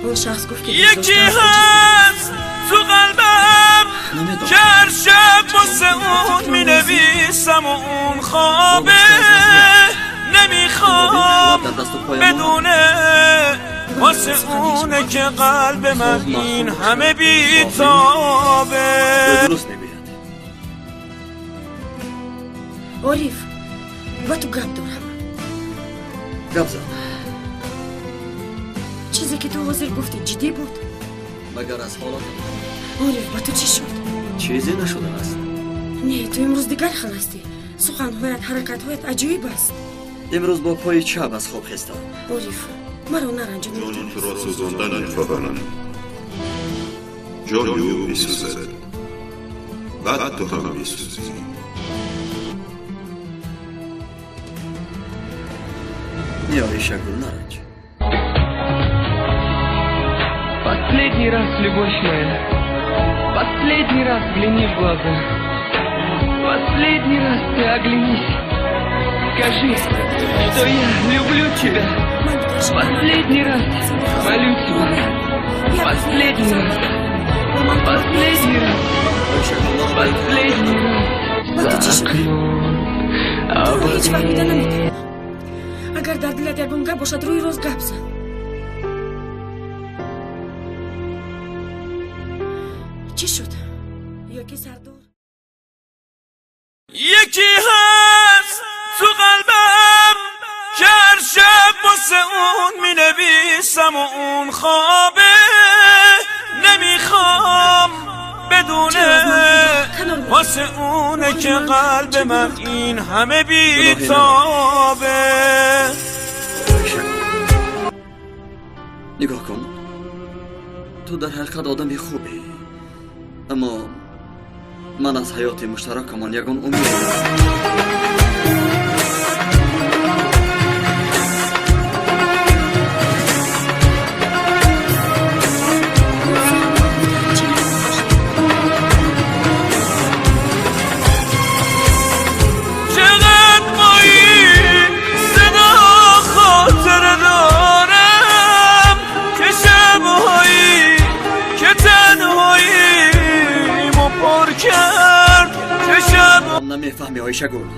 Он шахс гуфт, ки یکی هست تو قلبم که هر شب واسه اون مینویسم و اون خوابه. نمیخوام بدونه واسه اونه که قلب من این همه بیتابه. Дуруст мегӯяд. Ориф, ба ту гап дорам. Гап зан. Чизе, ки ту ҳозир гуфтӣ, ҷиддӣ буд? Магар аз ҳолатам? Ориф, ба ту чӣ шуд? Чизе нашудааст. Не, ту имрӯз дигар хел ҳастӣ. Суханҳоят, ҳаракатҳоят аҷоиб аст. Имрӯз бо пои чап аз хоб хестам. Ориф, маро наранҷон. ҷони туро сӯзондан мехоҳанд, ҷони ӯ бисӯзад, баъд ту ҳам бисӯзӣ. Не, Оишагул, наранҷ. Последний раз, любовь моя, последний раз взгляни в глаза. Последний раз ты оглянись. Скажи, что я люблю тебя. Последний раз молю тебя. Последний раз. Последний раз. Последний раз. Ба ту чӣ За шуд? окном Туро ҳеҷ фаҳмида обогрев. наметавонам. Агар дар дилат ягон гап бошад, рӯи рост гап зан. Чӣ шуд? Ё ки сардор یکی هست تو قلبم که هر شب واسه اون مینویسم و اون خوابه. نمیخوام بدونه واسه اونه که قلب من این همه بیتابه. Оишагул, нигоҳ кун, ту дар ҳақиқат одами хубе, аммо ман аз ҳаёти муштаракамон ягон умеде надорам. Чӣ набошад? چقدر با این صدا خاطره دارم که شبهایی که تنهاییمو پر کرد، که شب Намефаҳмӣ, Оишагул,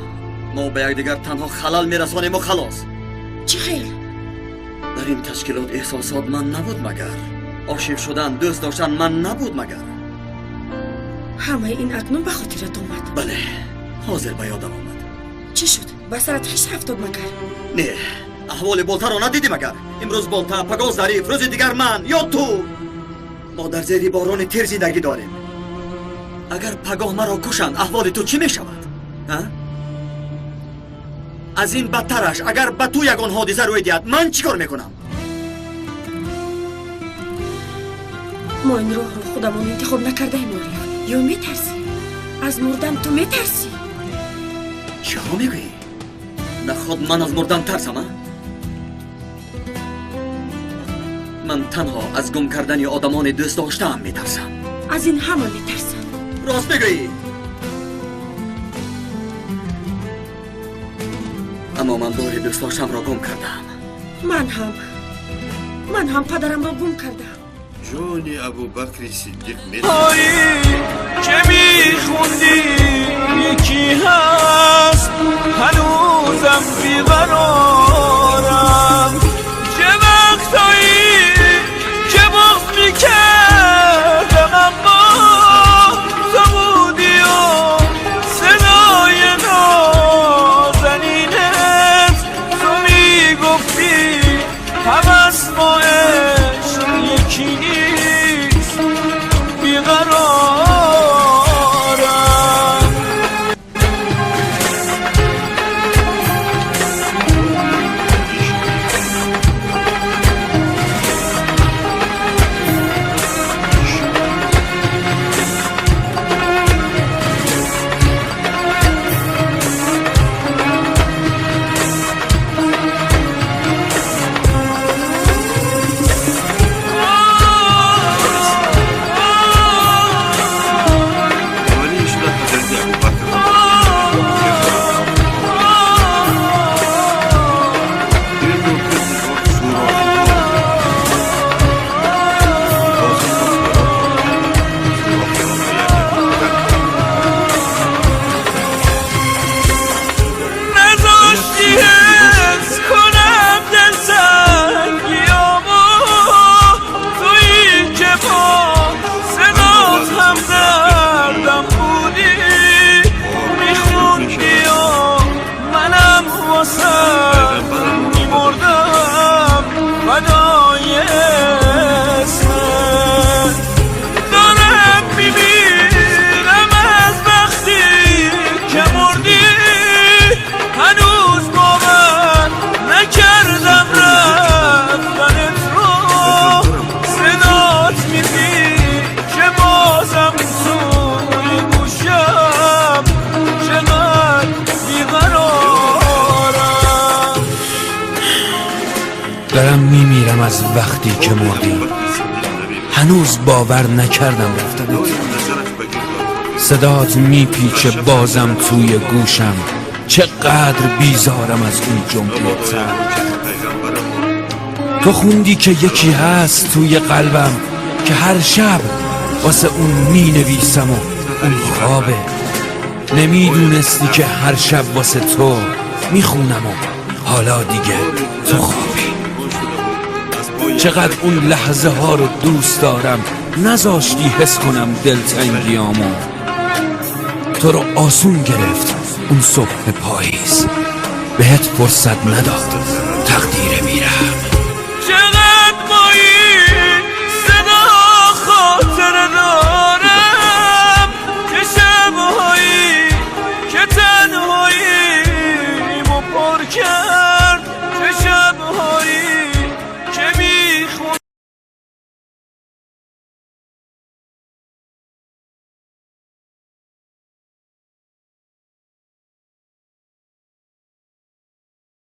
мо ба якдигар танҳо халал мерасонему халос. Чӣ хел? Дар ин ташкилот эҳсосот манъ набуд магар? Ошиқ шудан, дӯст доштан манъ набуд магар? Ҳамаи ин акнун ба хотират омад? Бале, ҳозир ба ёдам омад. Чӣ шуд? Ба сарат хиш афтод магар? Не, аҳволи Болтаро надидӣ магар? Имрӯз Болта, пагоҳ Зариф, рӯзи дигар ман ё ту. Мо дар зери борони тир зиндагӣ дорем. Агар пагоҳ маро кушанд, аҳволи ту чӣ мешавад, а? Аз ин бадтараш, агар ба ту ягон ҳодиса рӯй диҳад, ман чӣ кор мекунам? Мо ин роҳро худамон интихоб накардаем, Ориф. Ё метарсӣ аз мурдан? Ту метарсӣ? Чиҳо мегӯӣ? Наход ман аз мурдан тарсам, а? Ман танҳо аз гум кардани одамони дӯст доштаам метарсам. Аз ин ҳама метарсам. Рост мегӯӣ, аммо ман бори дӯст доштамро гум кардам. Ман ҳам, ман ҳам падарамро гум кардам. Ҷони Абубакри Сиддиқ. هایی که میخوندی یکی هست، هنوزم بیقرارم. چه وقتایی که بغض میکردم، اما تو بودی و صدای نازنینت. تو میگفتی هوس با عشق یکی نیست. بیقرارم. بیزارم از وقتی که مردی. هنوز باور نکردم رفتنت. صدات میپیچه بازم توی گوشم. چقدر بیزارم از اون جمله تلخ. تو خوندی که یکی هست توی قلبم که هر شب واسه اون مینویسم و اون خوابه. نمیدونستی که هر شب واسه تو میخونم و حالا دیگه تو خوابی. چقدر اون لحظه ها رو دوست دارم، نذاشتی حس کنم دلتنگیامو. تو رو آسون گرفت اون صبح پاییز، بهت فرصت نداد تقدیرم.